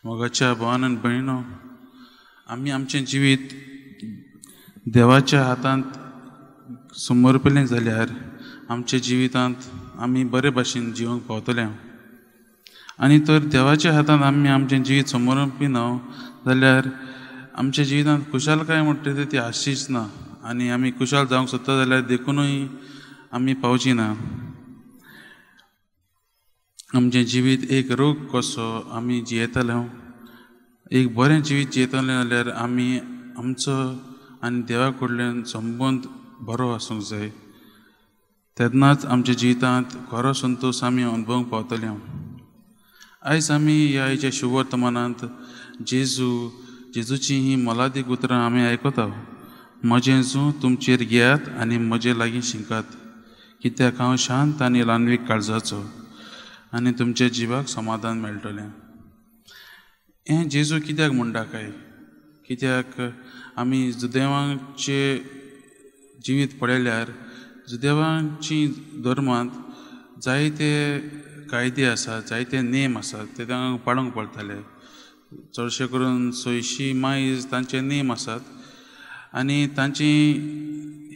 मोगाच्या भावान आनी भयणो, आमी आमचें जिवीत देवाच्या हातांत समर्पलें जाल्यार आमच्या जिवितांत आमी बरे भाशेन जिवंक पावतले. आनी तर देवाच्या हातांत आमी आमचें जिवीत समर्पिना जाल्यार आमच्या जिवितांत खुशालकाय म्हणटा ती आसचीच ना आनी आमी खुशाल जावंक सोदता जाल्यार देखुनूय आमी पावची ना. आमचें जिवीत एक रोग कसो आमी जियेतले, एक बरें जिवीत जियेतलें जाल्यार आमी आमचो आनी देवा कडल्यान संबंद बरो आसूंक जाय, तेन्नाच आमच्या जिवितांत खरो संतोश आमी अनुभवूंक पावतले. आयज आमी ह्या आयच्या शुभवर्तमानांत जेजूची ही मोलादीक उतरां आमी आयकता. म्हजें जूं तुमचेर घेयात आनी म्हजे लागीं शिकात, कित्याक हांव शांत आनी ल्हानवीक काळजाचो आनी तुमच्या जिवाक समाधान मेळटलें. हें जेजू कित्याक म्हणटा काय? कित्याक आमी जुदेवांचे जिवीत पळयल्यार जुदेवांची धर्मांत जायते कायदे आसात, जायते नेम आसात, ते तांकां पाळूंक पडटाले. चडशे करून 600 मायज तांचे नेम आसात आनी तांची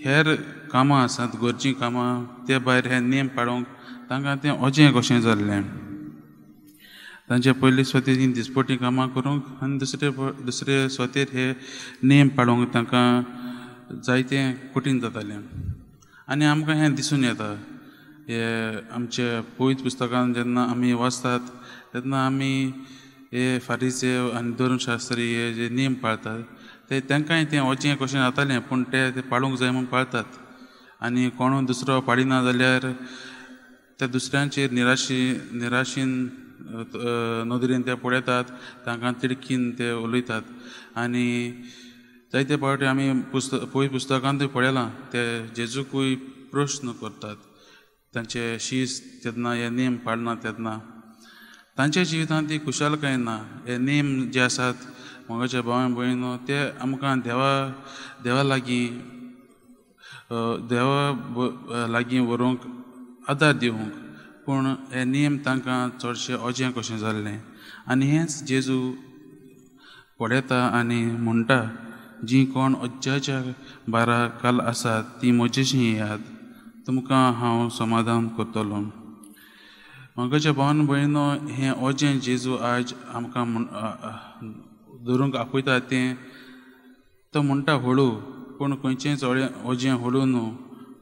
हेर कामां आसात, घरचीं कामां, ते भायर हे नेम पाळूंक तांकां तें अजें कशें जाल्लें. तांचे पयले स्वतेर तीं दिसपटी कामां करूंक आनी दुसरे स्वतेर हे नेम पाळूंक तांकां जायतें कठीण जातालें. आनी आमकां हें दिसून येता हे आमच्या पवित्र पुस्तकान जेन्ना आमी वाचतात तेन्ना आमी हे फारीसे आनी धर्मशास्त्री हे जे नेम पाळतात ते तांकांय तें अजें कशें जातालें, पूण ते पाळूंक जाय म्हूण पाळतात. आनी कोणूय दुसरो पाळिना जाल्यार त्या दुसऱ्यांचेर निराशीन नदरेन ते पळयतात, तांकां तिडकीन ते उलयतात. आनी जायते फावटी आमी पवित्र पुस्तकांतूय पळयलां ते जेजूकूय प्रश्न करतात, तांचे शीस तेन्ना हे नेम पाळना तेन्ना तांच्या जिवितांत ती खुशालकाय ना. हे नेम जे आसात मोगाच्या भावान भयणो, ते आमकां देवा लागीं देवा लागीं व्हरूंक आदार दिवंक, पूण हे नेम तांकां चडशे अजें कशें जाल्लें. आनी हेंच जेजू पळयता आनी म्हणटा, जीं कोण अज्जाच्या बारा काल आसात तीं म्हजेशी येयात, तुमकां हांव समाधान करतलो. मोगाच्या भावान भयणो, हें अजें जेजू आयज आमकां धरूंक आपयता तें तो म्हणटा हळू, पूण खंयचेंच अजें हळू न्हू,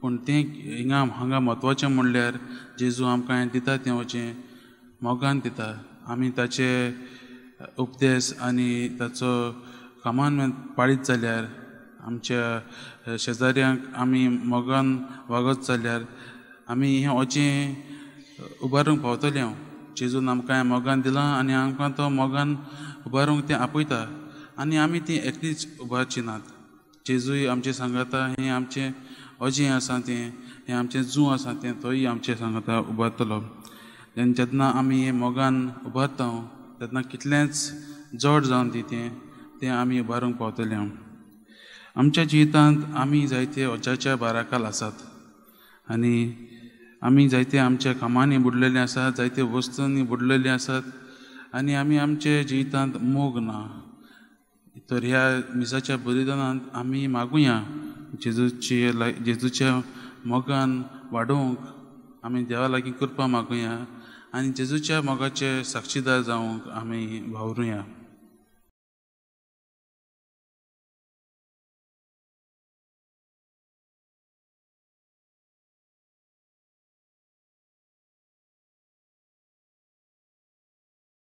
पूण तें हिंगा हांगा म्हत्वाचें म्हणल्यार जेजू आमकां हें दिता तें अजें मोगान दिता. आमी ताचे उपदेश आनी ताचो कामान पाळीत जाल्यार, आमच्या शेजाऱ्यांक आमी मोगान वागत जाल्यार आमी हें अजें उबारूंक पावतले. हांव जेजून आमकां मोगान दिलां आनी आमकां तो मोगान उबारूंक तें आपयता आनी आमी ती एकलीच उबारची नात. जेजूय आमचें सांगाता, हें आमचें अजें आसा तें, हें आमचें जूं आसा तें, तोय आमचें सांगाता उबारतलो. आनी जेन्ना आमी हें मोगान उबारता तेन्ना कितलेंच जड जावन ती तें आमी उबारूंक पावतले. हांव आमच्या जिवितांत आमी जायते अज्जाच्या बाराकाल आसात आनी आमी जायते आमच्या कामांनी बुडलेले आसात, जायते वस्तूंनी बुडलेले आसात आनी आमी आमच्या जिवितांत मोग ना. तर ह्या मिसाच्या बलिदानांत आमी मागुया जेजूच्या मोगान वाडोवंक, आमी देवा लागीं कृपा मागुया आनी जेजूच्या मोगाचे साक्षीदार जावंक आमी वावरुया.